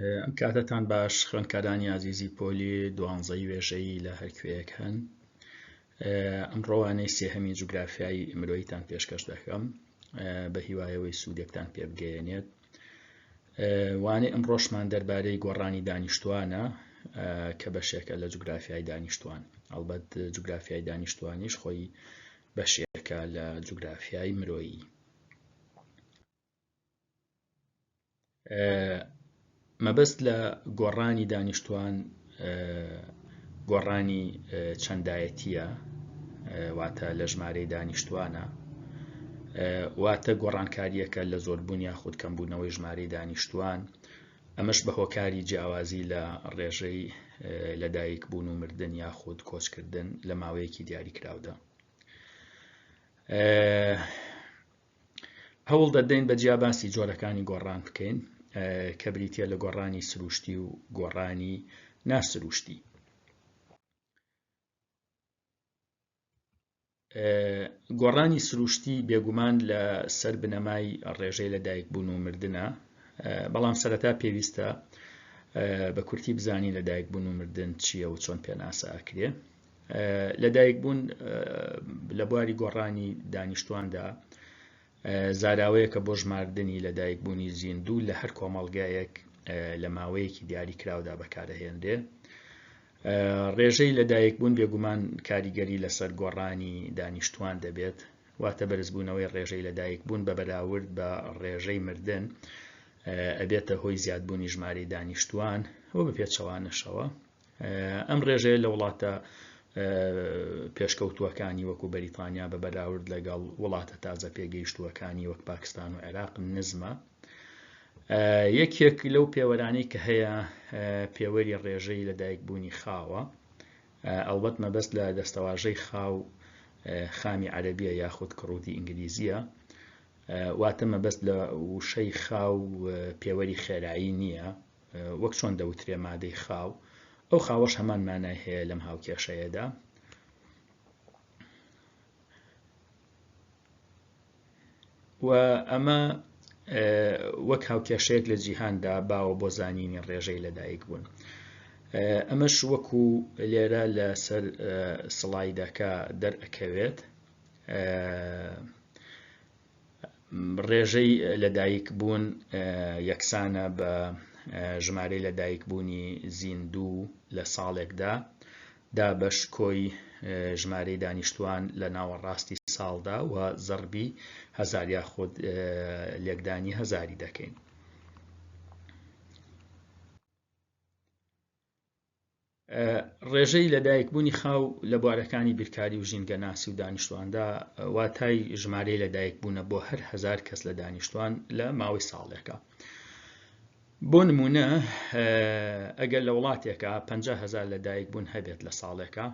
ئەم کاتەتان باش خوێندکارانی ئازیزی پۆلی دوانزەی وێژەیی لە هەر کوێیەک هەن. ئەمڕۆ وانەی سێهەمی جوگرافیای مرۆییتان پێشکەش دەکەم بە هیوایەوەی سوودێکتان پێ بگەیەنێت. وانەی ئەمڕۆشمان دەربارەی گۆڕانی دانیشتوانە کە بەشێکە لە جوگرافیای دانیشتوان. ئەڵبەت جوگرافیای دانیشتوانیش خۆی بەشێکە لە جوگرافیای مرۆیی. مەبەست لە گۆڕانی دانیشتوان گۆڕانی چەندایەتیە واتە لە ژمارەی دانیشتوانە واتە گۆڕانکاریەکە لە زۆربوون یاخود کەمبوونەوەی ژمارەی دانیشتوان ئەمەش بە هۆکاری جیاوازی لە ڕێژەی لەدایک بوون و مردن یاخود کۆچکردن لە ماوەیەکی دیاریکراودا. هەوڵ دەدەین بە جیا باسی جۆرەکانی گۆڕان بکەین کە بریتە لە گۆڕانی سروشتی و گۆڕانی ناسروشتی. گۆڕانی سروشتی بێگومان لە سەر بنەمای ڕێژەی لە دایکبوون و مردنە بەڵام سەرەتا پێویستە بە کورتی بزانین لە دایکبوون و مردن چییە و چۆن پێناسە ئەکرێ لەدایکبوون لە بواری گۆڕانی دانیشتواندا زاراوەیەکە بۆ ژماردنی لەدایکبوونی زیندوو لە هەر کۆمەڵگایەک لە ماوەیەکی دیاریکراودا بەکارەهێنرێ. ڕێژەی لەدایکبوون بێگومان کاریگەری لەسەر گۆڕانی دانیشتوان دەبێت، واتە بەرزبوونەوەی ڕێژەی لەدایکبوون بە بەراورد بە ڕێژەی مردن ئەبێتە هۆی زیادبوونی ژمارەی دانیشتوان و بە پێچەوانەشەوە. ئەم ڕێژەیە لە وڵاتە پێشکەوتووەکانی وەکو بەریتانیا بە بەراورد لەگەڵ وڵاتە تازە پێگەیشتووەکانی وەک پاکستان و عێراق نزمە. یەکێک لەو پێوەرانەی کە هەیە پێوەری ڕێژەی لەدایکبوونی خاوە. ئەڵبەت مەبەست لە دەستەواژەی خاو خامی عەرەبیە یاخود کڕوتی ئینگلیزیە. واتە مەبەست لە وشەی خاو پێوەری خێرایی نییە، وەک چۆن دەوترێ مادەی خاو، ئەو خاوەش هەمان مانای هەیە لەم هاوکێشەیەدا. و ئەمە وەک هاوکێشەیەک لە جیهاندا باوە بۆ زانینی ڕێژەی لەدایک بوون. ئەمەش وەکو لێرە لەسەر سڵایدەکە دەرئەکەوێت. ڕێژەی لەدایکبوون یەکسانە بە ژمارەی لەدایکبوونی زیندوو لە ساڵێکدا دابەش کۆی ژمارەی دانیشتوان لە ناوەڕاستی ساڵدا و زەڕبی هەزار یاخود لێکدانی هەزاری دەکەین. ڕێژەی لەدایکبوونی خاو لە بوارەکانی بیرکاری و ژینگەناسی و دانیشتواندا واتای ژمارەی لەدایکبوونە بۆ هەر هەزار کەس لە دانیشتوان لە ماوەی ساڵێکە. بۆ نمونە ئەگەر لە وڵاتێکە 50 هەزار لەدایکبوون هەبێت لە ساڵێکە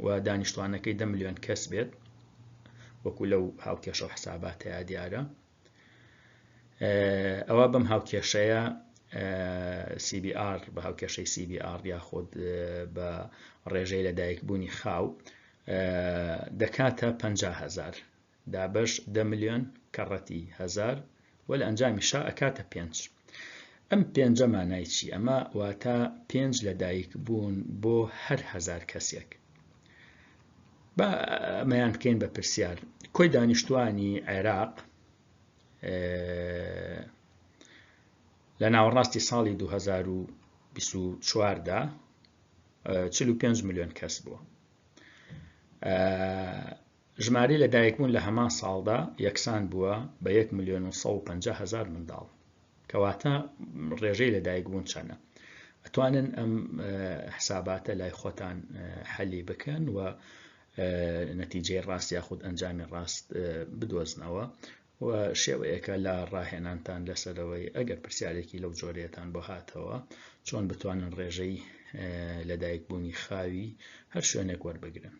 و دانیشتوانەکەی دە ملیۆن کەس بێت وەکو لەو هاوکێشە و حساباتەیە دیارە ئەوا بەم هاوکێشەیە CBR بە هاوکێشەی CBR یاخود بە ڕێژەی لەدایکبوونی خاو دەکاتە 50 هەزار دابەش دە ملیۆن کەڕەتی هەزار و لە ئەنجامیشا ئەکاتە پێنج. ئەم پێنجە مانای چی؟ ئەمە واتە پێنج لەدایکبوون بۆ هەر هەزار کەسێک. با ئەمەیان بکەین بە پرسیار کۆی دانیشتوانی عێراق لە ناوەڕاستی ساڵی 2024 دا 45 ملیۆن کەس بووە ژمارەی لەدایکبوون لە هەمان ساڵدا یەکسان بووە بە 1 ملیۆن و 150 هەزار منداڵ کەواتە ڕێژەی لەدایکبوون چەنە؟ ئەتوانن ئەم حساباتە لای خۆتان حەلی بکەن و نەتیجەی ڕاست یاخود ئەنجامی ڕاست بدۆزنەوە و شێوەیەکە لە ڕاهێنانتان لەسەرەوەی ئەگەر پرسیارێکی لەو جۆرەیەتان بۆ هاتەوە چۆن بتوانن ڕێژەی لەدایکبوونی خاوی هەر شوێنێک وەربگرن.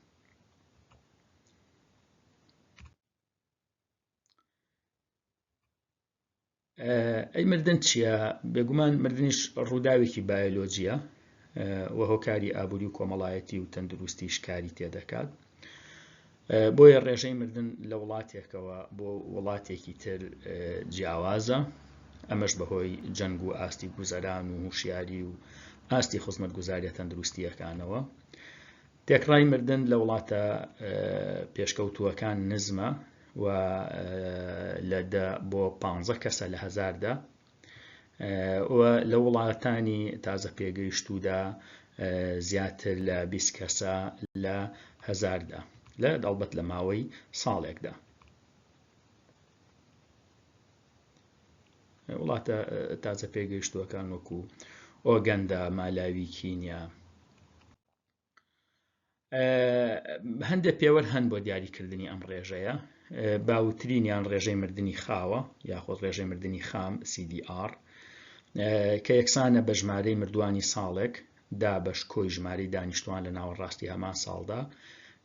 ئەی مردن چییە؟ بێگومان مردنیش ڕووداوێکی بایۆلۆجییە و هۆکاری ئابووری و کۆمەڵایەتی و تەندروستیش کاری تێدەکات. بۆیە ڕێژەی مردن لە وڵاتێکەوە بۆ وڵاتێکی تر جیاوازە. ئەمەش بەهۆی جەنگ و ئاستی گوزەران و هوشیاری و ئاستی خزمەتگوزاریە تەندروستییەکانەوە. تێکڕای مردن لە وڵاتە پێشکەوتووەکان نزمە و لە دە بۆ پانزە کەسە لە هەزاردا و لە وڵاتانی تازە پێگەیشتوودا زیاتر لە 20 کەسە لە هەزاردا لە دەڵبەت لە ماوەی ساڵێکدا. وڵاتە تازە پێگەیشتووەکان وەکو ئۆگەندا، مالاوی، کینیا. هەندێک پێوەر هەن بۆ دیاریکردنی ئەم ڕێژەیە باوترینیان ڕێژەی مردنی خاوە یاخود ڕێژەی مردنی خام CDR کە یەکسانە بە ژمارەی مردوانی ساڵێک دابەش کۆی ژمارەی دانیشتوان لە ناوەڕاستی هەمان ساڵدا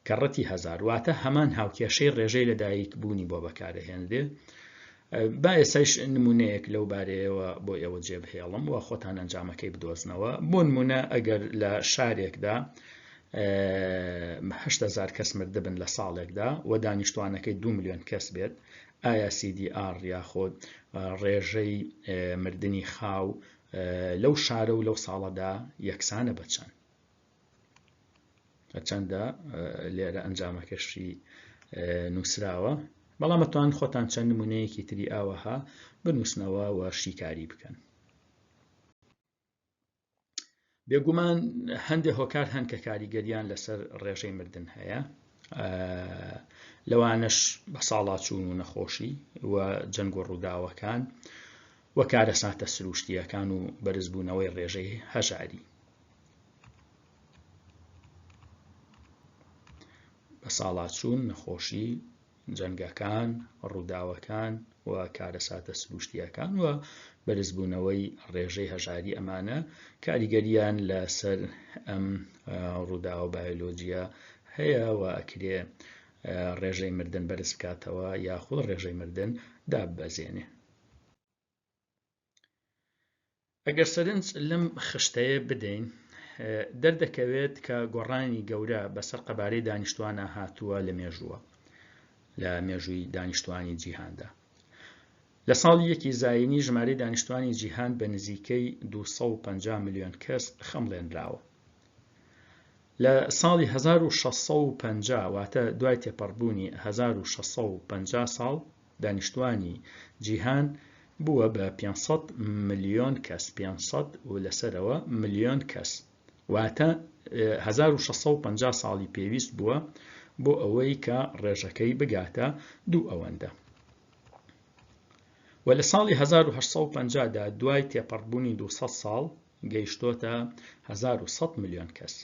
کە ڕەتی هەزار واتە هەمان هاوکێشەی ڕێژەی لەدایک بوونی بۆ بەکارەهێنرێ با ئێستایش نمونەیەک لەو بارەیەوە بۆ ئێوە جێبهێڵم و خۆتان ئەنجامەکەی بدۆزنەوە بۆ نمونە ئەگەر لە شارێکدا هزار کەس مردبن لە ساڵێکدا و دانیشتوانەکەی دو میلیۆن کەس بێت ئایا CDR یاخود ڕێژەی مردنی خاو لەو شارە و لەو ساڵەدا یەکسانە بە چەند؟ هەرچەندە لێرە ئەنجامەکەشی نووسراوە بەڵام ئەتوان خۆتان چەند نمونەیەکی تری ئاوەها بنووسنەوە و شیکاری بکەن. بێگومان هەندێک هۆکار هەن کە کاریگەریان لەسەر ڕێژەی مردن هەیە لەوانەش بە ساڵاچوون و نەخۆشی و جەنگ و ڕووداوەکان و کارەساتە سروشتییەکان و بەرزبوونەوەی ڕێژەی هەژاری. بەساڵاچوون، نەخۆشی، جەنگەکان، ڕووداوەکان و کارەساتە سروشتییەکان و بەرزبوونەوەی ڕێژەی هەژاری ئەمانە کاریگەرییان لەسەر ئەم ڕووداوە بایۆلۆجییە هەیە و ئەکرێ ڕێژەی مردن بەرز بکاتەوە یاخود ڕێژەی مردن داببەزێنێ. ئەگەر سەرنج لەم خشتەیە بدەین دەردەکەوێت کە گۆڕانی گەورە بەسەر قەبارەی دانیشتوانە هاتووە لە مێژووە لە مێژووی دانیشتوانی جیهاندا. لە ساڵی یەکی زایینی ژمارەی دانیشتوانی جیهان بە نزیکەی 250 ملیۆن کەس خەمڵێنراوە. لە ساڵی 1650 واتە دوای تێپەڕبوونی 1650 ساڵ دانیشتوانی جیهان بووە بە 500 ملیۆن کەس، 500 و لەسەرەوە ملیۆن کەس، واتە 1650 ساڵی پێویست بووە بۆ ئەوەی کە ڕێژەکەی بگاتە دوو ئەوەندە. و لە ساڵی 1850 دا دوای تێپەڕبوونی 200 ساڵ گەیشتۆتە 1100 ملیۆن کەس.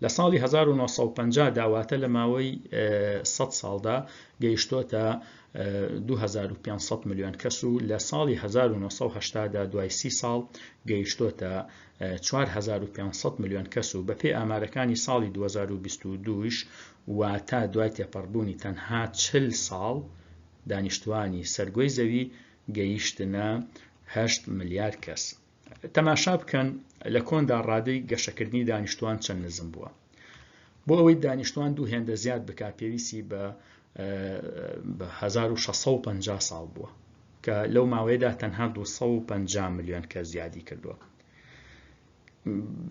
لە ساڵی 1950 دا واتە لە ماوەی 100 ساڵدا گەیشتۆتە 2500 ملیۆن کەس و لە ساڵی 1970 دا دوای سی ساڵ گەیشتۆتە 4500 ملیۆن کەس و بەپێی ئامارەکانی ساڵی 2022 واتە دوای تێپەڕبوونی تەنها 40 ساڵ دانیشتوانی سەرگۆی زەوی گەیشتنە 8 ملیار کەس. تەماشا بکەن لە کۆندا ڕادەی گەشەکردنی دانیشتوان چەند نزم بووە. بۆ ئەوەی دانیشتوان دوو هێندە زیاد بکات پێویستی بە 1650 ساڵ بووە کە لەو ماوەیەدا تەنها 250 ملیۆن کەس زیادی کردووە.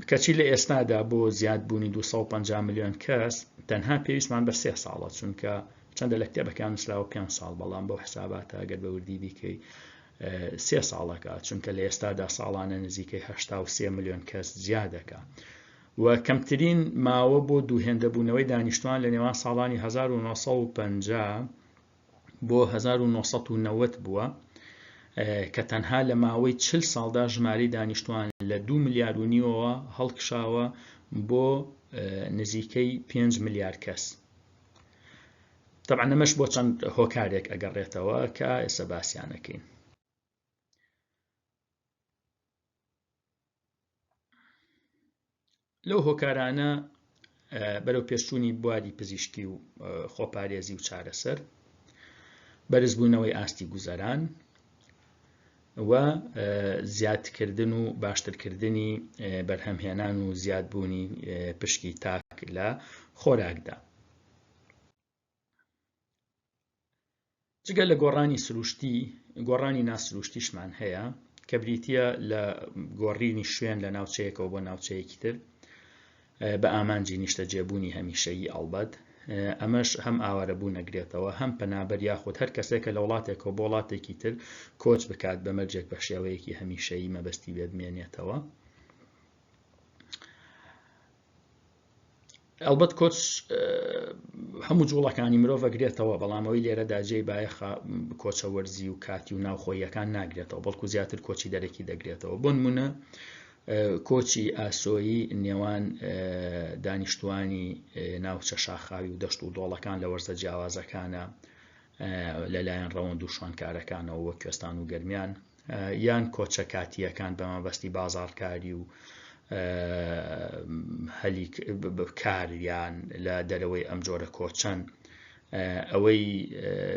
کەچی لە ئێستادا بۆ زیادبوونی 250 ملیۆن کەس تەنها پێویستمان بە سێ ساڵە چونکە چەندە لە کتێبەکان نووسراوە پێ ساڵ بەڵام بەو حساباتە گەر بە وردی بیکەی سێ ساڵەکە چونکە لە ئێستادا ساڵانە نزیکەی 83 ملیۆن کەس زیادەکە و کەمترین ماوە بۆ دووهێندەبوونەوەی دانیشتوان لە نێوان ساڵانی 1950 بۆ 1990 بووە کە تەنها لە ماوەی 40 ساڵدا ژمارەی دانیشتوان لە 2 ملیار و نیوەوە هەڵکشاوە بۆ نزیکەی 5 ملیار کەس. تەبعەن ئەمەش بۆ چەند هۆکارێک ئەگەڕێتەوە کە ئێستا باسیان ئەکەین. لەو هۆکارانە بەرەو پێشچوونی بواری پزیشکی و خۆپارێزی و چارەسەر، بەرزبوونەوەی ئاستی گوزەران و زیادکردن و باشترکردنی بەرهەمهێنان و زیادبوونی پشکی تاک لە خۆراکدا. جگە لە گۆڕانی سروشتی گۆڕانی ناسروشتیشمان هەیە کە بریتییە لە گۆڕینی شوێن لە ناوچەیەکەوە بۆ ناوچەیەکی تر بە ئامانجی نیشتەجێبوونی هەمیشەیی ئەڵبەت ئەمەش هەم ئاوارەبوون ئەگرێتەوە هەم پەنابەر یاخود هەر کەسێک کە لە وڵاتێکەوە بۆ وڵاتێکی تر کۆچ بکات بە مەرجێک بە شێوەیەکی هەمیشەیی مەبەستی بێ بمێنێتەوە. ئەڵبەت کۆچ هەموو جوڵەکانی مرۆڤ ئەگرێتەوە، بەڵام ئەوەی لێرەدا جێی بایەخە کۆچە وەرزی و کاتی و ناوخۆییەکان ناگرێتەوە، بەڵکو زیاتر کۆچی دەرەکی دەگرێتەوە. بۆ نمونە کۆچی ئاسۆیی نێوان دانیشتوانی ناوچە شاخاوی و دەشت و دۆڵەکان لە وەرزە جیاوازەکانە لەلایەن ڕەوەند و شوانکارەکانەوە وەک کوێستان و گەرمیان، یان کۆچە کاتییەکان بە مەبەستی بازاڕکاری و هەلی کار یان لە دەرەوەی ئەم جۆرە کۆچەن. ئەوەی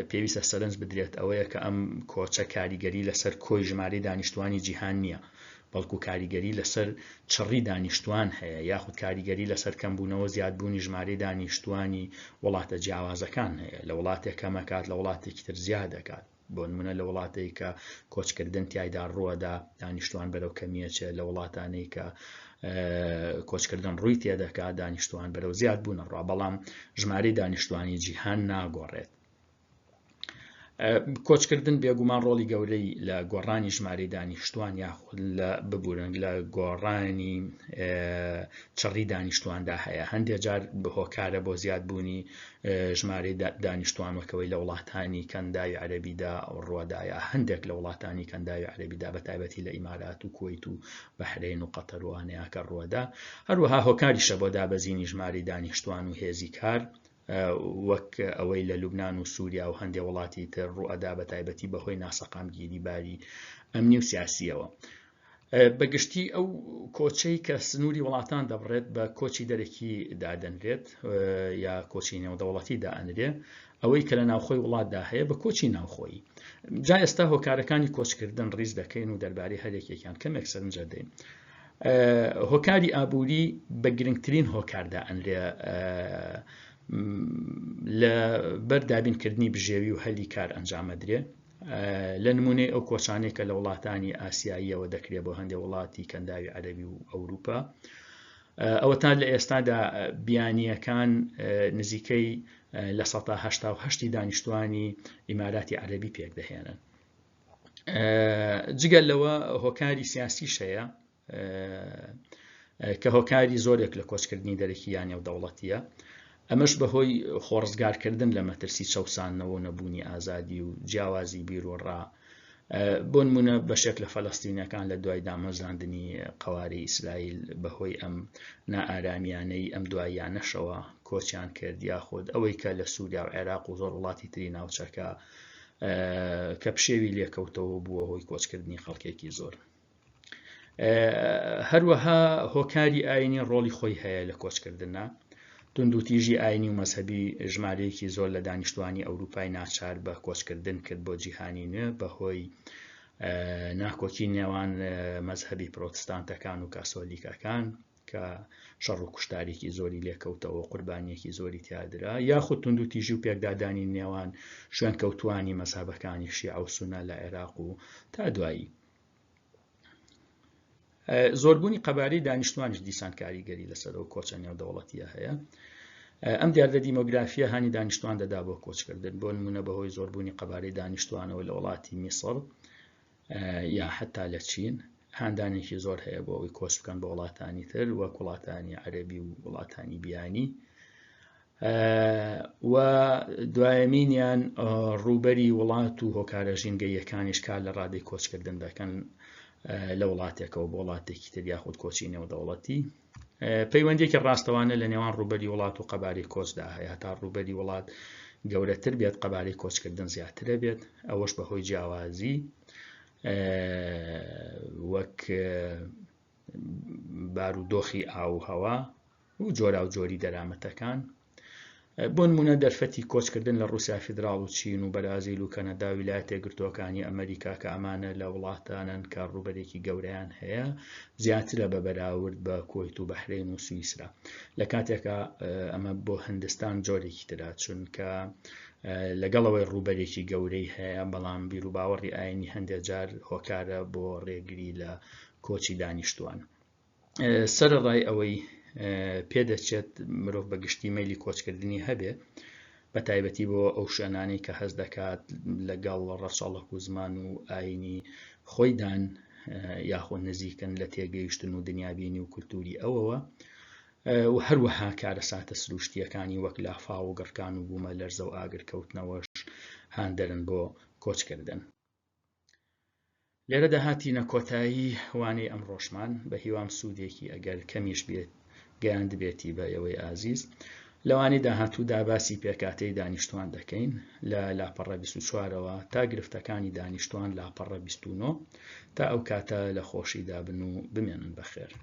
پێویستە سەرنج بدرێت ئەوەیە کە ئەم کۆچە کاریگەری لەسەر کۆی ژمارەی دانیشتوانی جیهان نییە، بەڵکو کاریگەری لەسەر چڕی دانیشتوان هەیە یاخود کاریگەری لەسەر کەمبوونەوە زیادبوونی ژمارەی دانیشتوانی وڵاتە جیاوازەکان هەیە، لە وڵاتێک کەمەکات لە وڵاتێکی تر زیاد دەکات. بۆ نمونە لە وڵاتێک کە کۆچکردن تیایدا ڕووەدا دانیشتوان بەرەو کەمیەچێ، لە وڵاتانەی کە کۆچکردن ڕووی تێدەکات دانیشتوان بەرەو زیاد بوون ڕوا، بەڵام ژمارەی دانیشتوانی جیهان ناگۆڕێت. کۆچکردن بێگومان ڕۆڵی گەورەی لە گۆڕانی ژمارەی دانیشتوان یاخود لە ببورن لە گۆڕانی چڕی دانیشتواندا هەیە، هەندێک جار هۆکارە بۆ زیادبوونی ژمارەی دانیشتوان وەک ئەوەی لە وڵاتانی کەنداوی عەرەبیدا ڕووەدایە، هەندێک لە وڵاتانی کەنداوی عەرەبیدا بە تایبەتی لە ئیمارات و کوەیت و بەحرەین و قەتەر و ئەوانەیە کە ڕووەدا، هەروەها هۆکاریشە بۆ دابەزینی ژمارەی دانیشتوان و هێزی کار وەک ئەوەی لە لوبنان و سووریا و هەندێک وڵاتی تر ڕووئەدا بە تایبەتی بەهۆی ناسەقامگیری باری ئەمنی و سیاسییەوە. بە گشتی ئەو کۆچەی کە سنووری وڵاتان دەبڕێت بە کۆچی دەرەکی دادەنرێت یا کۆچی نێودەوڵەتی دائەنرێ، ئەوەی کە لە ناوخۆی وڵاتدا هەیە بە کۆچی ناوخۆیی. جا ئێستا هۆکارەکانی کۆچکردن ڕیز دەکەین و دەربارەی هەر یەکێکیان کەمێک سەرنج دەدەین. هۆکاری ئابووری بە گرنگترین هۆکار دائەنرێ لە بەر دابینکردنی بژێوی و هەلی کار ئەنجامەدرێ. لە نمونەی ئەو کۆچانەی کە لە وڵاتانی ئاسیاییەوە دەکرێت بۆ هەندێک وڵاتی کەنداوی عەرەبی و ئەوروپا، ئەوەتا لە ئێستادا بیانییەکان نزیکەی 88% دانیشتوانی ئیماراتی عەرەبی پێکدەهێنن. جگە لەوە هۆکاری سیاسیش هەیە کە هۆکاری زۆرێک لە کۆچکردنی دەرەکی یا نێودەوڵەتیە، ئەمەش بەهۆی خۆڕزگارکردن لە مەترسی چەوساندنەوە و نەبوونی ئازادی و جیاوازی بیروڕا. بۆ نمونە بەشێک لە فەلەستینەکان لە دوای دامەزراندنی قەوارەی ئیسرائیل بەهۆی ئەم نائارامیانەی ئەم دواییانەشەوە کۆچیان کرد، یاخود ئەوەی کە لە سووریا و عێراق و زۆر وڵاتی تری ناوچەکە کە پشێوی لێکەوتەوە بووە هۆی کۆچکردنی خەڵکێکی زۆر. هەروەها هۆکاری ئاینی ڕۆڵی خۆی هەیە لە کۆچکردنە. توندوتیژی ئاینی و مەزهەبی ژمارەیەکی زۆر لە دانیشتوانی ئەوروپای ناچار بە کۆچکردن کرد بۆ جیهانی نوێ بەهۆی ناکۆکی نێوان مەزهەبی پرۆتستانتەکان و کاسۆلیکەکان کە شەڕ و کوشتارێکی زۆری لێکەوتەوە و قوربانییەکی زۆری تیادرا، یاخود توندوتیژی و پێکدادانی نێوان شوێنکەوتووانی مەزهەبەکانی شیعە و سونە لە عێراق و تا دوایی. زۆربوونی قەبارەی دانیشتوانیش دیسان کاریگەری لەسەر ئەو کۆچە نێودەوڵەتیە هەیە. ئەم دیاردە دیمۆگرافیە هانی دانیشتوان دەدا بۆ کۆچکردن، بۆ نمونە بەهۆی زۆربوونی قەبارەی دانیشتوانەوە لە وڵاتی میسڕ یا حتا لە چین هاندانێکی زۆر هەیە بۆ ئەوەی کۆچ بکەن بۆ وڵاتانی تر وەک وڵاتانی عەرەبی و وڵاتانی بیانی. و دوایەمینیان ڕووبەری وڵات و هۆکارە ژینگەییەکانیش کار لە ڕادەی کۆچکردن دەکەن لە وڵاتێکەوە بۆ وڵاتێکی تر یاخود کۆچی نێودەوڵەتی. پەیوەندیەکی ڕاستەوانە لە نێوان ڕووبەری وڵات و قەبارەی کۆچدا هەیە، هەتا ڕووبەری وڵات گەورەتر بێت قەبارەی کۆچکردن زیاترە بێت، ئەوەش بەهۆی جیاوازی وەک بارودۆخی ئاو و هەوا و جۆراوجۆری دەرامەتەکان. بۆ نمونە دەرفەتی کۆچکردن لە ڕوسیا فیدراڵ و چین و بەرازیل و کەنەدا و ویلایەتە یەکگرتووەکانی ئەمریکا کە ئەمانە لە وڵاتانن کە ڕووبەرێکی گەورەیان هەیە زیاترە بە بەراورد بە کوەیت و بەحرەین و سویسرا. لە کاتێکا ئەمە بۆ هندستان جۆرێکی ترە چونکە لەگەڵ ئەوەی ڕووبەرێکی گەورەی هەیە، بەڵام بیروباوەڕی ئایینی هەندێک جار هۆکارە بۆ ڕێگری لە کۆچی دانیشتووان. سەرەڕای ئەوەی پێدەچێت مرۆڤ بە گشتی مەیلی کۆچکردنی هەبێ، بە تایبەتی بۆ ئەو شوێنانەی کە هەست دەکات لەگەڵ ڕەچەڵەک و زمان و ئایینی خۆیدان یاخۆ نزیکن لە تێگەیشتن و دنیابینی و کولتوری ئەوەوە و هەروەها کارەساتە سروشتییەکانی وەک لافاو و گڕکان و بوومەلەرزە و ئاگرکەوتنەوەش هاندەرن بۆ کۆچکردن. لێرەدا هاتینە کۆتایی وانەی ئەمڕۆشمان، بە هیوام سوودێکی ئەگەر کەمیش بێت گەیاندبێتی بە ئێوەی ئازیز. لە وانەی داهاتوودا باسی پێکهاتەی دانیشتوان دەکەین لە لاپەڕە 24 ەوە تا گرفتەکانی دانیشتوان لاپەڕە 29. تا ئەو کاتە لە خۆشیدا بن و بمێنن بەخێر.